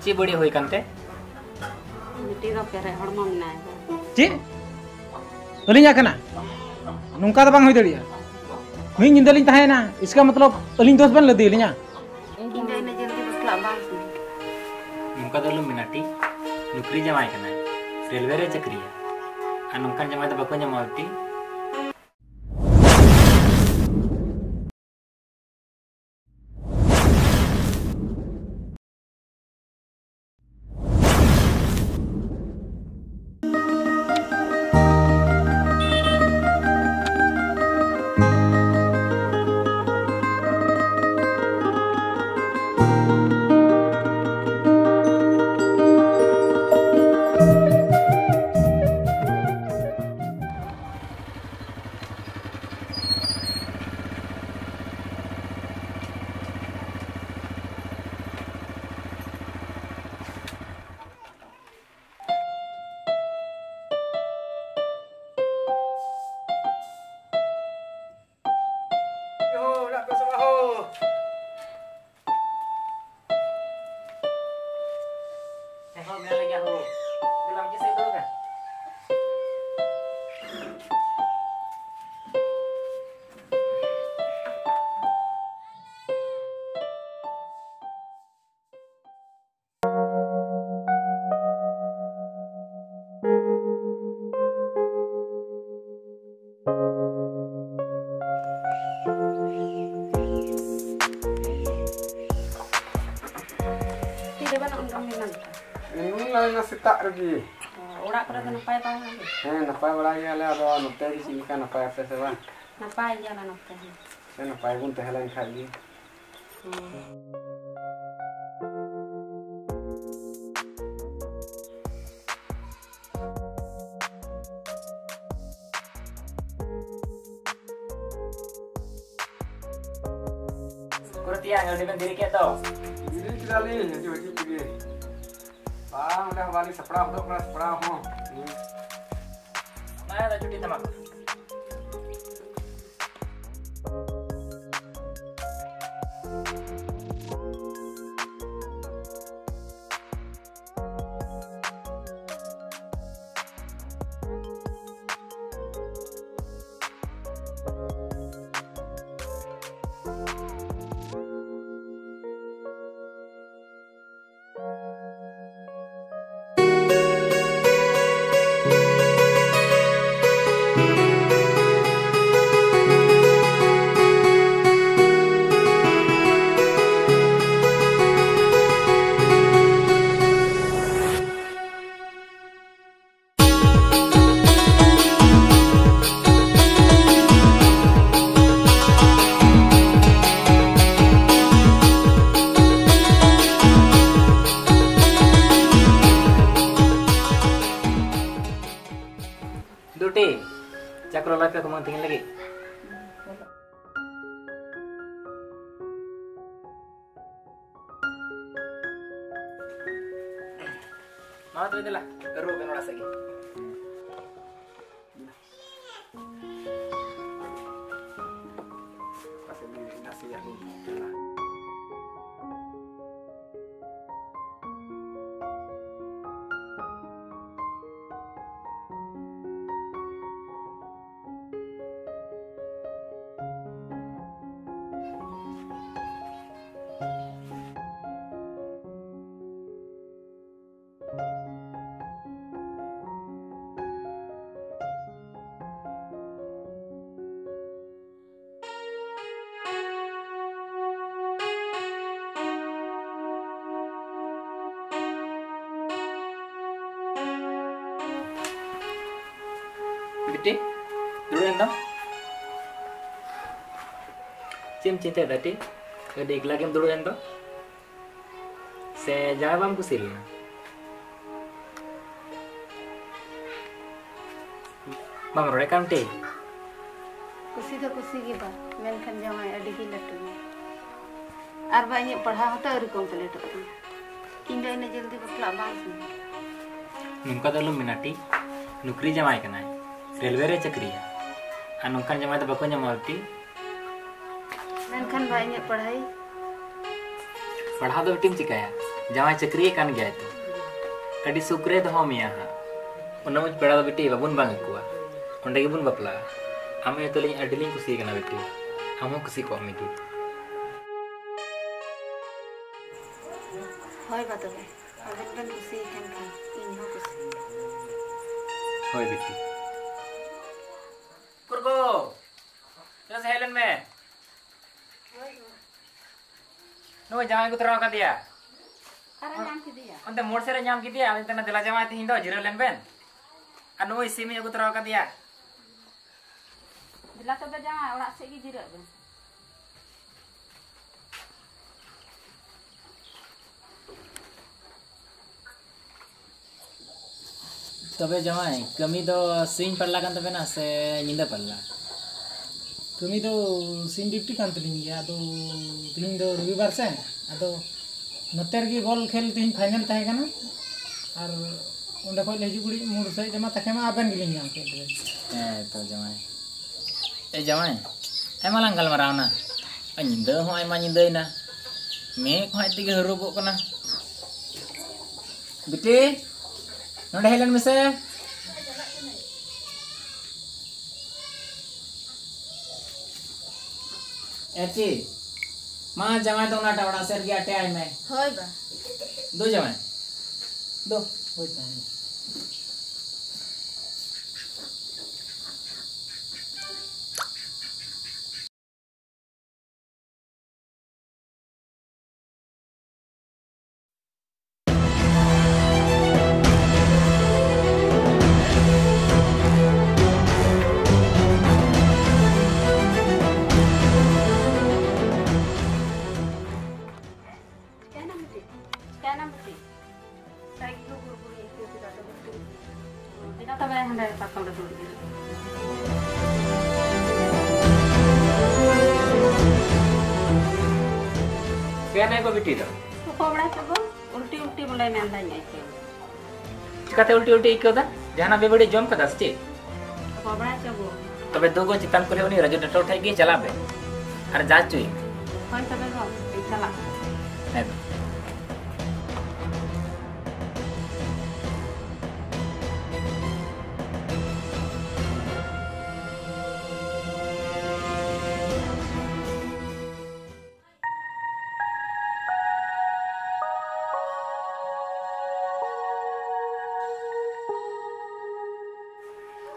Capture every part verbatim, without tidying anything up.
ᱪᱮᱫ ᱵᱟᱹᱲᱤᱡ ᱦᱩᱭ ᱠᱟᱱᱛᱮ? ᱵᱤᱴᱤ ᱫᱚ ᱯᱮᱨᱮᱡ ᱦᱚᱲᱢᱚ ᱢᱮᱱᱟᱭᱟ᱾ ᱪᱮᱫ? ᱟᱹᱞᱤᱧᱟᱜ ᱠᱟᱱᱟ? ᱱᱚᱝᱠᱟ ᱫᱚ ᱵᱟᱝ ᱦᱩᱭ ᱫᱟᱲᱮᱭᱟᱜᱼᱟ᱾ ᱢᱤᱫ ᱧᱤᱫᱟᱹ ᱞᱤᱧ ᱛᱟᱦᱮᱸᱭᱮᱱᱟ, ᱤᱥᱠᱟ ᱢᱚᱛᱞᱚᱵ ᱟᱹᱞᱤᱧ ᱫᱚᱥ ᱵᱮᱱ ᱞᱟᱹᱫᱤᱭᱟᱹᱞᱤᱧᱟ? ᱤᱧ ᱫᱚ ᱤᱱᱟᱹ ᱡᱚᱞᱫᱤ ᱵᱟᱯᱞᱟᱜ ᱵᱟᱝ ᱥᱟᱱᱟᱧᱟ᱾ ᱱᱚᱝᱠᱟ ᱫᱚ ᱟᱞᱚᱢ ᱢᱮᱱᱟ ᱴᱤ, ᱱᱩᱠᱨᱤ ᱡᱟᱶᱟᱭ ᱠᱟᱱᱟᱭ, ᱨᱮᱞᱣᱮ ᱨᱮ ᱪᱟᱹᱠᱨᱤᱭᱟ, ᱟᱨ ᱱᱚᱝᱠᱟᱱ ᱡᱟᱶᱟᱭ ᱫᱚ ᱵᱟᱠᱚ ᱧᱟᱢᱚᱜᱼᱟ ᱴᱤ᱾ ᱮᱦᱚᱵ ᱢᱮ ᱞᱟᱹᱜᱤᱫ ᱦᱳ᱾ ᱫᱮᱞᱟ ᱢᱤᱫ ᱥᱮᱫ ᱫᱚᱦᱚ ᱠᱟᱜ᱾ ᱛᱤᱨᱮ ᱵᱟᱹᱱᱩᱜ ᱟᱢ ᱫᱚ ᱢᱮᱱᱟᱢ? ᱮᱢᱱᱤ ᱞᱟᱭᱱᱟ ᱥᱮᱛᱟᱜ ᱨᱮᱜᱮ᱾ ᱚ, ᱚᱲᱟᱜ ᱠᱚᱨᱮ ᱫᱚ ᱱᱟᱯᱟᱭ ᱵᱟᱲᱟ ᱜᱮ? ᱦᱮᱸ, ᱱᱟᱯᱟᱭ ᱵᱟᱲᱟ ᱜᱮᱭᱟᱞᱮ᱾ ᱟᱫᱚ ᱱᱚᱛᱮ ᱜᱮ ᱪᱮᱫ ᱞᱮᱠᱟ, ᱱᱟᱯᱟᱭ ᱟᱯᱮ ᱥᱮ ᱵᱟᱝ? ᱱᱟᱯᱟᱭ ᱜᱮᱭᱟᱞᱮ ᱱᱚᱛᱮ ᱦᱚᱸ᱾ ᱥᱮ ᱱᱟᱯᱟᱭ ᱵᱚᱱ ᱛᱟᱦᱮᱸ ᱞᱮᱱ ᱠᱷᱟᱡ ᱜᱮ᱾ ᱦᱮᱸ᱾ ᱩᱠᱩᱨ ᱛᱮᱭᱟᱝ, ᱟᱹᱰᱤ ᱵᱮᱱ ᱫᱮᱨᱤ ᱠᱮᱫ ᱫᱚ᱾ ᱫᱮᱨᱤ ᱠᱮᱫᱟᱞᱤᱧ, ᱦᱤᱡᱩᱜ, ᱦᱤᱡᱩᱜ ᱛᱮᱜᱮ᱾ ᱵᱟᱝ, ᱚᱸᱰᱮ ᱦᱚᱸ ᱵᱟᱞᱤᱧ ᱥᱟᱯᱲᱟᱣ ᱦᱚᱫᱚᱜ ᱠᱟᱱᱟ, ᱥᱟᱯᱲᱟᱣ ᱦᱚᱸ᱾ ᱢᱟ, ᱫᱚ ᱪᱷᱩᱴᱤ ᱛᱟᱢᱟ᱾ ᱛᱮ, ᱪᱟ ᱠᱚ ᱞᱚᱞᱚᱭ ᱯᱮ ᱠᱩᱢᱟᱹᱝ ᱛᱤᱠᱤᱱ ᱞᱟᱹᱜᱤᱫ᱾ ᱢᱟ ᱛᱚᱵᱮ ᱫᱮᱞᱟ, ᱨᱩᱣᱟᱹᱲ ᱵᱮᱱ ᱚᱲᱟᱜ ᱥᱮᱫ ᱜᱮ᱾ ᱱᱟᱥᱮᱭᱟᱜ ᱞᱤᱧ ᱪᱟᱞᱟᱜᱼᱟ᱾ ᱵᱤᱴᱤ, ᱫᱩᱲᱩᱵ ᱮᱱ ᱫᱚ᱾ ᱪᱮᱫ ᱮᱢ ᱪᱤᱱᱛᱟᱹᱭᱮᱫᱟ ᱵᱤᱴᱤ? ᱟᱹᱰᱤ ᱮᱠᱞᱟ ᱜᱮᱢ ᱫᱩᱲᱩᱵ ᱮᱱ ᱫᱚ᱾ ᱥᱮ ᱡᱟᱶᱟᱭ ᱵᱟᱢ ᱠᱩᱥᱤ ᱞᱮᱱᱟ? ᱵᱟᱢ ᱨᱚᱲᱮᱫ ᱠᱟᱱ ᱛᱮ? ᱠᱩᱥᱤ ᱫᱚ ᱠᱩᱥᱤ ᱜᱮ ᱵᱟ, ᱢᱮᱱᱠᱷᱟᱱ ᱡᱟᱶᱟᱭ ᱟᱹᱰᱤ ᱜᱮ ᱞᱟᱹᱴᱩ ᱜᱮᱭᱟ᱾ ᱟᱨ ᱵᱟ ᱤᱧᱟᱹᱜ ᱯᱟᱲᱦᱟᱣ ᱦᱚᱸᱛᱚ ᱟᱹᱣᱨᱤ ᱠᱚᱢᱯᱞᱤᱴᱚᱜ ᱛᱤᱧᱟ᱾ ᱤᱧ ᱫᱚ ᱤᱱᱟᱹ ᱡᱚᱞᱫᱤ ᱵᱟᱯᱞᱟᱜ ᱵᱟᱝ ᱥᱟᱱᱟᱧᱟ᱾ ᱱᱚᱝᱠᱟ ᱫᱚ ᱟᱞᱚᱢ ᱢᱮᱱᱟ ᱴᱤ, ᱱᱩᱠᱨᱤ ᱡᱟᱶᱟᱭ ᱠᱟᱱᱟᱭ, ᱨᱮᱞᱣᱮ ᱨᱮ ᱪᱟᱹᱠᱨᱤᱭᱟ᱾ ᱟᱨ ᱱᱚᱝᱠᱟᱱ ᱡᱟᱶᱟᱭ ᱫᱚ ᱵᱟᱠᱚ ᱧᱟᱢᱚᱜᱼᱟ ᱴᱤ᱾ ᱢᱮᱱᱠᱷᱟᱱ ᱵᱟ ᱤᱧᱟᱹᱜ ᱯᱟᱲᱦᱟᱣ? ᱯᱟᱲᱦᱟᱣ ᱫᱚ ᱵᱤᱴᱤᱢ ᱪᱤᱠᱟᱹᱭᱟ? ᱡᱟᱶᱟᱭ ᱪᱟᱹᱠᱨᱤᱭᱮ ᱠᱟᱱ ᱜᱮᱭᱟᱭ ᱛᱚ᱾ ᱟᱹᱰᱤ ᱥᱩᱠ ᱨᱮ ᱫᱚᱦᱚ ᱢᱮᱭᱟ ᱦᱟᱸᱜ᱾ ᱩᱱᱟᱹᱜ ᱢᱚᱡᱽ ᱯᱮᱲᱟ ᱫᱚ ᱵᱤᱴᱤ ᱵᱟᱵᱚᱱ ᱵᱟᱝ ᱟᱠᱚᱣᱟ᱾ ᱚᱸᱰᱮ ᱜᱮᱵᱚᱱ ᱵᱟᱯᱞᱟᱜᱼᱟ᱾ ᱟᱢ ᱤᱭᱟᱹ ᱛᱮᱞᱤᱧ ᱟᱹᱰᱤ ᱞᱤᱧ ᱠᱩᱥᱤ ᱠᱟᱱᱟ ᱵᱤᱴᱤ᱾ ᱟᱢ ᱦᱚᱸ ᱠᱩᱥᱤ ᱠᱚᱜ ᱢᱮ ᱜᱮ᱾ ᱦᱳᱭ ᱵᱟ ᱛᱚᱵᱮ, ᱟᱵᱮᱱ ᱵᱮᱱ ᱠᱩᱥᱤᱭᱟᱠᱟᱱ ᱠᱷᱟᱱ ᱤᱧ ᱦᱚᱸ ᱠᱩᱥᱤ᱾ ᱦᱳᱭ ᱵᱤᱴᱤ᱾ ᱩᱠᱩᱨ ᱜᱚ? ᱪᱮᱫᱟᱜ ᱥᱮ ᱦᱮᱡ ᱞᱮᱱ ᱢᱮ᱾ ᱦᱳᱭ ᱜᱚ᱾ ᱱᱩᱭ ᱡᱟᱶᱟᱭ ᱟᱹᱜᱩ ᱛᱚᱨᱟ ᱟᱠᱟᱫᱮᱭᱟ᱾ ᱚᱠᱟᱨᱮ ᱧᱟᱢ ᱠᱮᱫᱮᱭᱟ? ᱚᱱᱛᱮ ᱢᱳᱲ ᱥᱮᱫ ᱨᱮ ᱧᱟᱢ ᱠᱮᱫᱮᱭᱟ, ᱟᱫᱚᱧ ᱢᱮᱛᱟᱭ ᱠᱟᱱᱟ, "ᱫᱮᱞᱟ ᱡᱟᱶᱟᱭ, ᱛᱮᱦᱮᱧ ᱫᱚ ᱡᱤᱨᱟᱹᱣ ᱞᱮᱱ ᱵᱮᱱ᱾" ᱟᱨ ᱱᱩᱭ ᱥᱤᱢᱤᱧ ᱟᱹᱜᱩ ᱛᱚᱨᱟ ᱟᱠᱟᱫᱮᱭᱟ᱾ ᱫᱮᱞᱟ ᱛᱚᱵᱮ ᱡᱟᱶᱟᱭ, ᱚᱲᱟᱜ ᱥᱮᱫ ᱜᱮ ᱡᱤᱨᱟᱹᱜ ᱵᱮᱱ᱾ ᱛᱚᱵᱮ ᱡᱟᱶᱟᱭ, ᱠᱟᱹᱢᱤ ᱫᱚ ᱥᱤᱧ ᱯᱟᱨᱞᱟ ᱠᱟᱱ ᱛᱟᱵᱮᱱᱟ ᱥᱮ ᱧᱤᱫᱟᱹ ᱯᱟᱨᱞᱟ? ᱠᱟᱹᱢᱤ ᱫᱚ ᱥᱤᱧ ᱰᱤᱭᱩᱴᱤ ᱠᱟᱱ ᱛᱟᱹᱞᱤᱧ ᱜᱮᱭᱟ, ᱟᱫᱚ ᱛᱮᱦᱮᱧ ᱫᱚ ᱨᱚᱵᱤᱵᱟᱨ ᱥᱮ, ᱟᱫᱚ ᱱᱚᱛᱮ ᱨᱮᱜᱮ ᱵᱚᱞ ᱠᱷᱮᱞ ᱛᱮᱦᱮᱧ ᱯᱷᱟᱭᱱᱮᱞ ᱛᱟᱦᱮᱸ ᱠᱟᱱᱟ, ᱟᱨ ᱚᱸᱰᱮ ᱠᱷᱚᱱ ᱞᱮ ᱦᱤᱡᱩᱜ ᱜᱷᱟᱹᱲᱤᱡ ᱢᱩᱲ ᱥᱮᱫ ᱡᱚᱢᱟ ᱛᱟᱠᱮ ᱢᱟ ᱟᱵᱮᱱ ᱜᱮᱞᱤᱧ ᱧᱟᱢ ᱠᱮᱫ ᱵᱮᱱ᱾ ᱦᱮᱸ ᱛᱚ ᱡᱟᱶᱟᱭ᱾ ᱮ ᱡᱟᱶᱟᱭ, ᱟᱭᱢᱟ ᱞᱟᱝ ᱜᱟᱞᱢᱟᱨᱟᱣ ᱮᱱᱟ, ᱟᱨ ᱧᱤᱫᱟᱹ ᱦᱚᱸ ᱟᱭᱢᱟ ᱧᱤᱫᱟᱹᱭᱮᱱᱟ, ᱢᱮᱫ ᱠᱚᱦᱚᱸ ᱟᱡ ᱛᱮᱜᱮ ᱦᱟᱹᱨᱩᱵᱚᱜ ᱠᱟᱱᱟ᱾ ᱵᱤᱴᱤ, ᱱᱚᱰᱮ ᱦᱮᱡ ᱞᱮᱱ ᱢᱮᱥᱮ᱾ ᱮ ᱪᱤ, ᱢᱟ ᱡᱟᱶᱟᱭ ᱫᱚ ᱚᱱᱟᱴᱟᱜ ᱚᱲᱟᱜ ᱥᱮᱫ ᱨᱮᱜᱮ ᱟᱴᱮ ᱟᱭ ᱢᱮ᱾ ᱦᱳᱭ ᱵᱟ᱾ ᱫᱩ ᱡᱟᱶᱟᱭ, ᱫᱩ, ᱦᱳᱭ ᱛᱟᱦᱮᱱ᱾ ᱪᱤᱠᱟᱹᱭᱮᱱᱟᱢ ᱵᱤᱴᱤ? ᱪᱤᱠᱟᱹᱭᱮᱱᱟᱢ ᱵᱤᱴᱤ? ᱥᱟᱭ ᱜᱮ ᱜᱩᱲ ᱜᱩᱲ ᱤᱧ ᱟᱹᱭᱠᱟᱹᱣ ᱠᱮᱫᱟ, ᱛᱚᱵᱮ ᱴᱷᱤᱠ᱾ ᱫᱮᱞᱟ ᱛᱚᱵᱮ ᱦᱟᱸᱰᱮ ᱯᱟᱨᱠᱚᱢ ᱨᱮ ᱫᱩᱲᱩᱵ ᱡᱤᱨᱟᱹᱜ ᱢᱮ᱾ ᱪᱤᱠᱟᱹᱭᱮᱱᱟᱭ ᱜᱚ ᱵᱤᱴᱤ ᱫᱚ? ᱛᱩᱯᱟᱹ ᱵᱟᱲᱟ ᱦᱚᱪᱚ ᱜᱚ, ᱩᱞᱴᱤ ᱩᱞᱴᱤ ᱵᱚᱞᱮ ᱢᱮᱱᱫᱟᱹᱧ ᱟᱹᱭᱠᱟᱹᱣ᱾ ᱪᱤᱠᱟᱹᱛᱮ ᱩᱞᱴᱤ ᱩᱞᱴᱤ ᱟᱹᱭᱠᱟᱹᱣ ᱫᱟ? ᱡᱟᱦᱟᱱᱟᱜ ᱵᱮᱵᱟᱹᱲᱤᱡ ᱡᱚᱢ ᱠᱟᱫᱟ ᱥᱮ ᱪᱮᱫ? ᱵᱟᱵᱲᱟ ᱪᱚ ᱜᱚ᱾ ᱛᱚᱵᱮ ᱫᱩ ᱜᱚ ᱪᱮᱛᱟᱱ ᱠᱩᱞᱦᱤ ᱩᱱᱤ ᱨᱟᱡᱩ ᱰᱟᱠᱛᱟᱨ ᱴᱷᱮᱡ ᱜᱮ ᱪᱟᱞᱟᱜ ᱵᱮᱱ ᱟᱨ ᱡᱟᱸᱪ ᱦᱚᱪᱚᱭᱮ ᱢᱮ᱾ ᱦᱳᱭ ᱛᱚᱵᱮ ᱜᱚ, ᱤᱧ ᱪᱟᱞᱟᱜ᱾ ᱦᱮᱸ ᱛᱚ᱾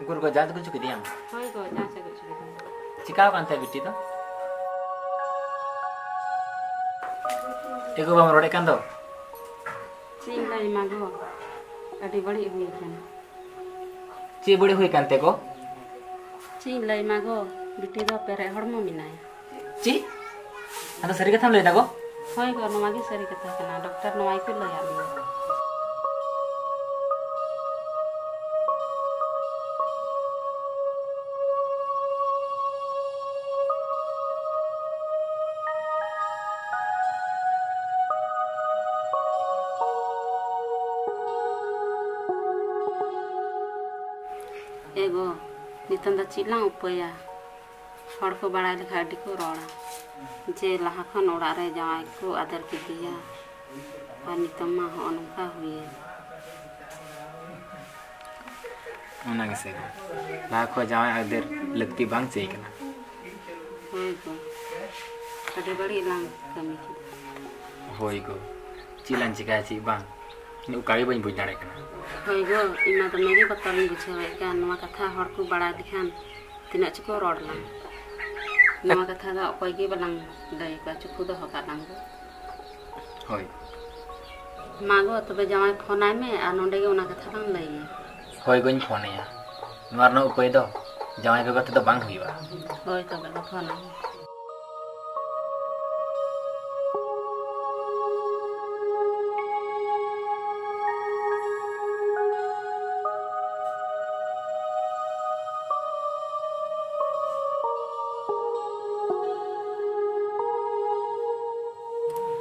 ᱩᱠᱩᱨ ᱜᱚ, ᱡᱟᱸᱪ ᱟᱹᱜᱩ ᱦᱚᱪᱚ ᱠᱮᱫᱮᱭᱟᱢ? ᱦᱳᱭ ᱜᱚ, ᱡᱟᱸᱪ ᱟᱹᱜᱩ ᱦᱚᱪᱚ ᱠᱮᱫᱟᱹᱧ᱾ ᱪᱤᱠᱟᱣ ᱠᱟᱱ ᱛᱟᱭᱟ ᱵᱤᱴᱤ ᱫᱚ? ᱮ ᱜᱚ, ᱵᱟᱢ ᱨᱚᱲᱮᱫ ᱠᱟᱱ ᱫᱚ? ᱪᱮᱫ ᱤᱧ ᱞᱟᱹᱭ ᱟᱢᱟ ᱜᱚ, ᱟᱹᱰᱤ ᱵᱟᱹᱲᱤᱡ ᱦᱩᱭ ᱟᱠᱟᱱᱟ᱾ ᱪᱮᱫ ᱵᱟᱹᱲᱤᱡ ᱦᱩᱭ ᱟᱠᱟᱱ ᱛᱮ ᱜᱚ? ᱪᱮᱫ ᱤᱧ ᱞᱟᱹᱭ ᱟᱢᱟ ᱜᱚ, ᱵᱤᱴᱤ ᱫᱚ ᱯᱮᱨᱮᱡ ᱦᱚᱲᱢᱚ ᱢᱮᱱᱟᱭᱟ᱾ ᱪᱮᱫ? ᱟᱫᱚ ᱥᱟᱹᱨᱤ ᱠᱟᱛᱷᱟᱢ ᱞᱟᱹᱭ ᱫᱟ ᱜᱚ? ᱦᱳᱭ ᱜᱚ, ᱱᱚᱣᱟ ᱜᱮ ᱥᱟᱹᱨᱤ ᱠᱟᱛᱷᱟ ᱠᱟᱱᱟ, ᱰᱚᱠᱴᱚᱨ ᱱᱚᱣᱟ ᱜᱮᱠᱚ ᱞᱟᱹᱭᱟᱫ ᱞᱤᱧᱟ᱾ ᱱᱤᱛᱚᱝ ᱫᱚ ᱪᱮᱫ ᱞᱟᱝ ᱩᱯᱟᱹᱭᱟ? ᱦᱚᱲ ᱠᱚ ᱵᱟᱲᱟᱭ ᱞᱮᱠᱷᱟᱱ ᱟᱹᱰᱤ ᱠᱚ ᱨᱚᱲᱟ ᱡᱮ ᱞᱟᱦᱟ ᱠᱷᱚᱱ ᱚᱲᱟᱜ ᱨᱮ ᱡᱟᱶᱟᱭ ᱠᱚ ᱟᱫᱮᱨ ᱠᱮᱫᱮᱭᱟ, ᱟᱨ ᱱᱤᱛᱚᱝ ᱢᱟ ᱦᱚᱸᱜᱼᱚ ᱱᱚᱝᱠᱟ ᱦᱩᱭᱮᱱ᱾ ᱚᱱᱟ ᱜᱮᱥᱮ ᱜᱚ, ᱞᱟᱦᱟ ᱠᱷᱚᱱ ᱡᱟᱶᱟᱭ ᱟᱫᱮᱨ ᱞᱟᱹᱠᱛᱤ ᱵᱟᱝ ᱪᱮᱫ ᱠᱟᱱᱟ᱾ ᱦᱳᱭ ᱜᱚ, ᱟᱹᱰᱤ ᱵᱟᱹᱲᱤᱡ ᱞᱟᱝ ᱠᱟᱹᱢᱤ ᱠᱮᱫᱟ᱾ ᱦᱳᱭ ᱜᱚ, ᱪᱮᱫ ᱞᱟᱝ ᱪᱤᱠᱟᱹᱭᱟ ᱪᱮᱫ ᱵᱟᱝ, ᱤᱧ ᱚᱠᱟ ᱜᱮ ᱵᱟᱹᱧ ᱵᱩᱡᱽ ᱫᱟᱲᱮᱭᱟᱜ ᱠᱟᱱᱟ᱾ ᱦᱳᱭ ᱜᱚ, ᱤᱧ ᱢᱟ ᱫᱚᱢᱮ ᱜᱮ ᱵᱚᱛᱚᱨᱤᱧ ᱵᱩᱡᱷᱟᱹᱣᱮᱫ ᱠᱟᱱ, ᱱᱚᱣᱟ ᱠᱟᱛᱷᱟ ᱦᱚᱲ ᱠᱚ ᱵᱟᱲᱟᱭ ᱞᱮᱠᱷᱟᱱ ᱛᱤᱱᱟᱹᱜ ᱪᱚᱠᱚ ᱨᱚᱲ ᱞᱟᱝ᱾ ᱱᱚᱣᱟ ᱠᱟᱛᱷᱟ ᱫᱚ ᱚᱠᱚᱭ ᱜᱮ ᱵᱟᱞᱟᱝ ᱞᱟᱹᱭ ᱟᱠᱚᱣᱟ, ᱪᱩᱯᱩ ᱫᱚᱦᱚ ᱠᱟᱜ ᱞᱟᱝ ᱜᱮ᱾ ᱦᱳᱭ᱾ ᱢᱟ ᱜᱚ, ᱛᱚᱵᱮ ᱡᱟᱶᱟᱭ ᱯᱷᱳᱱᱟᱭ ᱢᱮ ᱟᱨ ᱱᱚᱸᱰᱮ ᱜᱮ ᱚᱱᱟ ᱠᱟᱛᱷᱟ ᱞᱟᱝ ᱞᱟᱹᱭᱟ᱾ ᱦᱳᱭ ᱜᱚᱧ ᱯᱷᱳᱱᱟᱭᱟ, ᱱᱚᱣᱟ ᱨᱮᱱᱟᱜ ᱩᱯᱟᱹᱭ ᱫᱚ ᱡᱟᱶᱟᱭ ᱵᱮᱜᱚᱨ ᱛᱮᱫᱚ ᱵᱟᱝ ᱦᱩᱭᱩᱜᱼᱟ᱾ ᱦᱳᱭ ᱛᱚᱵᱮ ᱜᱚ, ᱯᱷᱳᱱᱟᱭ ᱢᱮ᱾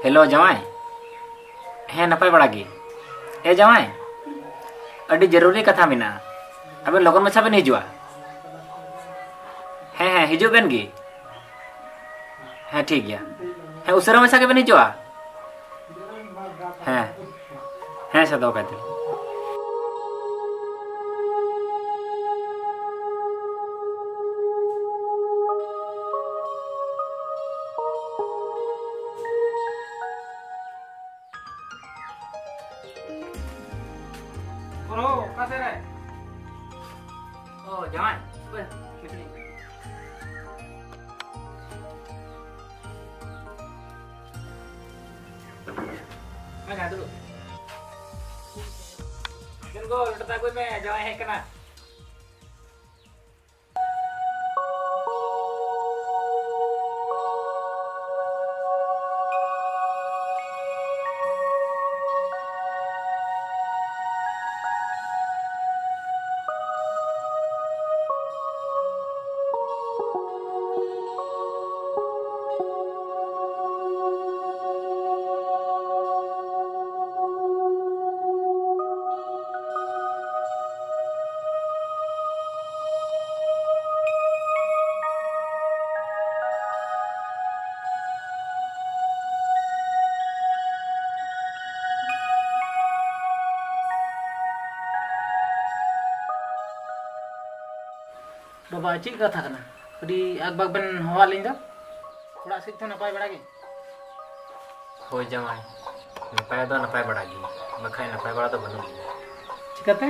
ᱦᱮᱞᱳ ᱡᱟᱶᱟᱭ᱾ ᱦᱮᱸ, ᱱᱟᱯᱟᱭ ᱵᱟᱲᱟ ᱜᱮ᱾ ᱮ ᱡᱟᱶᱟᱭ, ᱟᱹᱰᱤ ᱡᱟᱹᱨᱩᱨᱤ ᱠᱟᱛᱷᱟ ᱢᱮᱱᱟᱜᱼᱟ, ᱟᱵᱮᱱ ᱞᱚᱜᱚᱱ ᱢᱟᱪᱷᱟ ᱵᱮᱱ ᱦᱤᱡᱩᱜᱼᱟ᱾ ᱦᱮᱸ, ᱦᱮᱸ, ᱦᱤᱡᱩᱜ ᱵᱮᱱ ᱜᱮ᱾ ᱦᱮᱸ, ᱴᱷᱤᱠ ᱜᱮᱭᱟ᱾ ᱦᱮᱸ, ᱩᱥᱟᱹᱨᱟ ᱢᱟᱪᱷᱟ ᱜᱮᱵᱮᱱ ᱦᱤᱡᱩᱜᱼᱟ᱾ ᱦᱮᱸ, ᱦᱮᱸ, ᱥᱟᱫᱚ ᱠᱟᱭᱛᱮ᱾ ᱵᱨᱳ, ᱚᱠᱟ ᱥᱮᱫ ᱨᱮ? ᱚ, ᱡᱟᱶᱟᱭ, ᱦᱟᱯᱮ, ᱢᱤᱫ ᱢᱤᱱᱤᱴ᱾ ᱦᱮᱸ, ᱡᱟᱶᱟᱭ, ᱫᱩᱲᱩᱵ᱾ ᱫᱮᱱ ᱜᱳ, ᱞᱚᱴᱟ ᱫᱟᱜ ᱟᱹᱜᱩᱭ ᱢᱮ, ᱡᱟᱶᱟᱭ ᱦᱮᱡ ᱠᱟᱱᱟ᱾ ᱵᱟᱵᱟ, ᱪᱮᱫ ᱠᱟᱛᱷᱟ ᱠᱟᱱᱟ? ᱟᱹᱰᱤ ᱟᱠᱵᱟᱠ ᱵᱮᱱ ᱦᱚᱦᱚᱣᱟᱫ ᱞᱤᱧ ᱫᱚ᱾ ᱚᱲᱟᱜ ᱥᱮᱫ ᱫᱚ ᱱᱟᱯᱟᱭ ᱵᱟᱲᱟ ᱜᱮ? ᱦᱳᱭ ᱡᱟᱶᱟᱭ, ᱱᱟᱯᱟᱭ ᱫᱚ ᱱᱟᱯᱟᱭ ᱵᱟᱲᱟ ᱜᱮ, ᱵᱟᱠᱷᱟᱡ ᱱᱟᱯᱟᱭ ᱵᱟᱲᱟ ᱫᱚ ᱵᱟᱹᱱᱩᱜ ᱞᱤᱧᱟ᱾ ᱪᱤᱠᱟᱹᱛᱮ?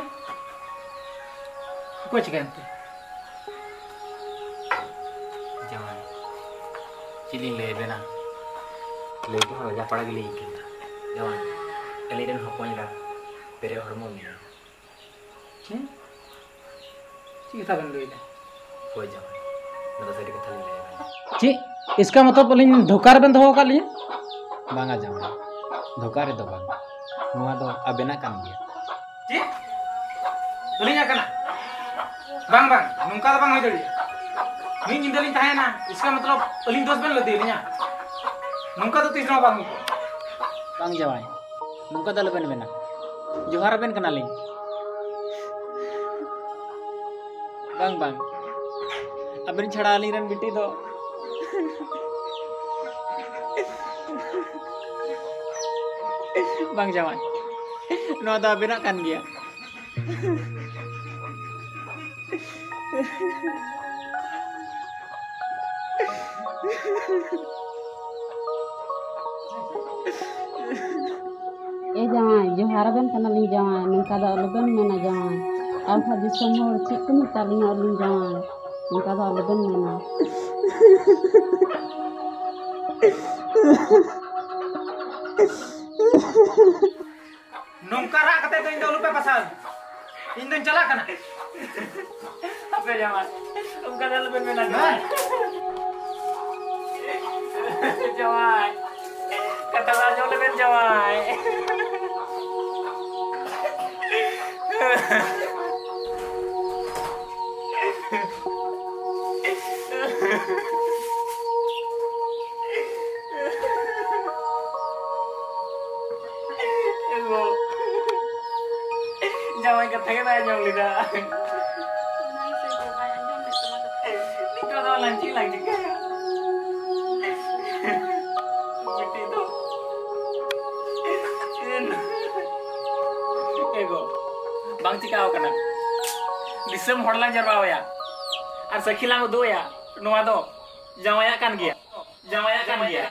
ᱚᱠᱚᱭ ᱪᱤᱠᱟᱹᱭᱮᱱ ᱛᱮ? ᱡᱟᱶᱟᱭ, ᱪᱮᱫ ᱞᱤᱧ ᱞᱟᱹᱭ ᱟᱵᱮᱱᱟ? ᱞᱟᱹᱭ ᱛᱮᱦᱚᱸ ᱞᱟᱡᱟ ᱯᱟᱲᱟ ᱜᱮᱞᱤᱧ ᱟᱹᱭᱠᱟᱹᱣ ᱮᱫᱟ᱾ ᱡᱟᱶᱟᱭ, ᱟᱹᱞᱤᱧ ᱨᱮᱱ ᱦᱚᱯᱚᱱ ᱮᱨᱟ ᱯᱮᱨᱮᱡ ᱦᱚᱲᱢᱚ ᱢᱮᱱᱟᱭᱟ᱾ ᱪᱮᱫ? ᱪᱮᱫ ᱠᱟᱛᱷᱟ ᱵᱮᱱ ᱞᱟᱹᱭ ᱮᱫᱟ? ᱦᱳᱭ ᱡᱟᱶᱟᱭ, ᱱᱚᱣᱟ ᱫᱚ ᱥᱟᱹᱨᱤ ᱠᱟᱛᱷᱟ ᱞᱤᱧ ᱞᱟᱹᱭ ᱟᱵᱮᱱᱟ᱾ ᱪᱮᱫ? ᱤᱥᱠᱟ ᱢᱚᱛᱞᱚᱵ ᱟᱹᱞᱤᱧ ᱫᱷᱳᱠᱟ ᱨᱮᱵᱮᱱ ᱫᱚᱦᱚ ᱟᱠᱟᱫ ᱞᱤᱧᱟ? ᱵᱟᱝᱟ ᱡᱟᱶᱟᱭ, ᱫᱷᱳᱠᱟ ᱨᱮᱫᱚ ᱵᱟᱝ, ᱱᱚᱣᱟ ᱫᱚ ᱟᱵᱮᱱᱟᱜ ᱠᱟᱱ ᱜᱮᱭᱟ᱾ ᱪᱮᱫ? ᱟᱹᱞᱤᱧᱟᱜ ᱠᱟᱱᱟ? ᱵᱟᱝ, ᱵᱟᱝ, ᱱᱚᱝᱠᱟ ᱫᱚ ᱵᱟᱝ ᱦᱩᱭ ᱫᱟᱲᱮᱭᱟᱜᱼᱟ᱾ ᱢᱤᱫ ᱧᱤᱫᱟᱹ ᱞᱤᱧ ᱛᱟᱦᱮᱸᱭᱮᱱᱟ, ᱤᱥᱠᱟ ᱢᱚᱛᱞᱚᱵ ᱟᱹᱞᱤᱧ ᱫᱳᱥ ᱵᱮᱱ ᱞᱟᱹᱫᱤᱭᱟᱹᱞᱤᱧᱟ? ᱱᱚᱝᱠᱟ ᱫᱚ ᱛᱤᱥ ᱨᱮᱦᱚᱸ ᱵᱟᱝ ᱦᱩᱭᱩᱜᱼᱟ᱾ ᱵᱟᱝ ᱡᱟᱶᱟᱭ, ᱱᱚᱝᱠᱟ ᱫᱚ ᱟᱞᱚᱵᱮᱱ ᱢᱮᱱᱟ᱾ ᱡᱚᱦᱟᱨ ᱟᱵᱮᱱ ᱠᱟᱱᱟᱞᱤᱧ᱾ ᱵᱟᱝ, ᱵᱟᱝ, ᱟᱵᱮᱱ ᱪᱷᱟᱲᱟ ᱟᱹᱞᱤᱧ ᱨᱮᱱ ᱵᱤᱴᱤ ᱫᱚ ᱵᱟᱝ ᱡᱟᱶᱟᱭ, ᱱᱚᱣᱟ ᱫᱚ ᱟᱵᱮᱱᱟᱜ ᱠᱟᱱ ᱜᱮᱭᱟ᱾ ᱮ ᱡᱟᱶᱟᱭ, ᱡᱚᱦᱟᱨ ᱟᱵᱮᱱ ᱠᱟᱱᱟᱞᱤᱧ ᱡᱟᱶᱟᱭ, ᱱᱚᱝᱠᱟ ᱫᱚ ᱟᱞᱚᱵᱮᱱ ᱢᱮᱱᱟ ᱡᱟᱶᱟᱭ᱾ ᱟᱨ ᱵᱟᱠᱷᱟᱡ ᱫᱤᱥᱚᱢ ᱦᱚᱲ ᱪᱮᱫ ᱠᱚ ᱢᱮᱛᱟ ᱞᱤᱧᱟ ᱟᱹᱞᱤᱧ ᱡᱟᱶᱟᱭ, ᱱᱚᱝᱠᱟ ᱫᱚ ᱟᱞᱚᱵᱮᱱ ᱢᱮᱱᱟ᱾ ᱱᱚᱝᱠᱟ ᱨᱟᱜ ᱠᱟᱛᱮ ᱫᱚ ᱤᱧ ᱫᱚ ᱟᱞᱚᱯᱮ ᱯᱟᱥᱟᱣ᱾ ᱤᱧ ᱫᱚᱧ ᱪᱟᱞᱟᱜ ᱠᱟᱱᱟ᱾ ᱟᱯᱮ ᱡᱟᱶᱟᱭ, ᱚᱱᱠᱟ ᱫᱚ ᱟᱞᱚᱯᱮ ᱢᱮᱱᱟ ᱡᱟᱶᱟᱭ᱾ ᱡᱟᱶᱟᱭ, ᱠᱟᱛᱷᱟ ᱫᱚ ᱟᱸᱡᱚᱢ ᱞᱮᱵᱮᱱ ᱡᱟᱶᱟᱭ᱾ ᱮ ᱜᱳ, ᱡᱟᱶᱟᱭ ᱠᱟᱛᱷᱟ ᱜᱮ ᱵᱟᱭ ᱟᱸᱡᱚᱢ ᱞᱮᱫᱟ᱾ ᱱᱤᱛᱚᱜ ᱫᱚ ᱞᱟᱹᱧᱪᱤ ᱞᱟᱝ ᱪᱤᱠᱟᱹᱭᱟ? ᱵᱤᱴᱤ ᱫᱚ ᱮ ᱜᱳ, ᱵᱟᱝ ᱪᱤᱠᱟᱹᱣ ᱠᱟᱱᱟ᱾ ᱫᱤᱥᱚᱢ ᱦᱚᱲ ᱞᱟᱝ ᱡᱟᱨᱣᱟᱣᱟᱭᱟ᱾ ᱟᱨ ᱥᱟᱹᱠᱷᱤ ᱞᱟᱝ ᱩᱫᱩᱜ ᱟᱭᱟ, ᱱᱚᱣᱟ ᱫᱚ ᱡᱟᱶᱟᱭᱟᱜ ᱠᱟᱱ ᱜᱮᱭᱟ, ᱡᱟᱶᱟᱭᱟᱜ ᱠᱟᱱ ᱜᱮᱭᱟ᱾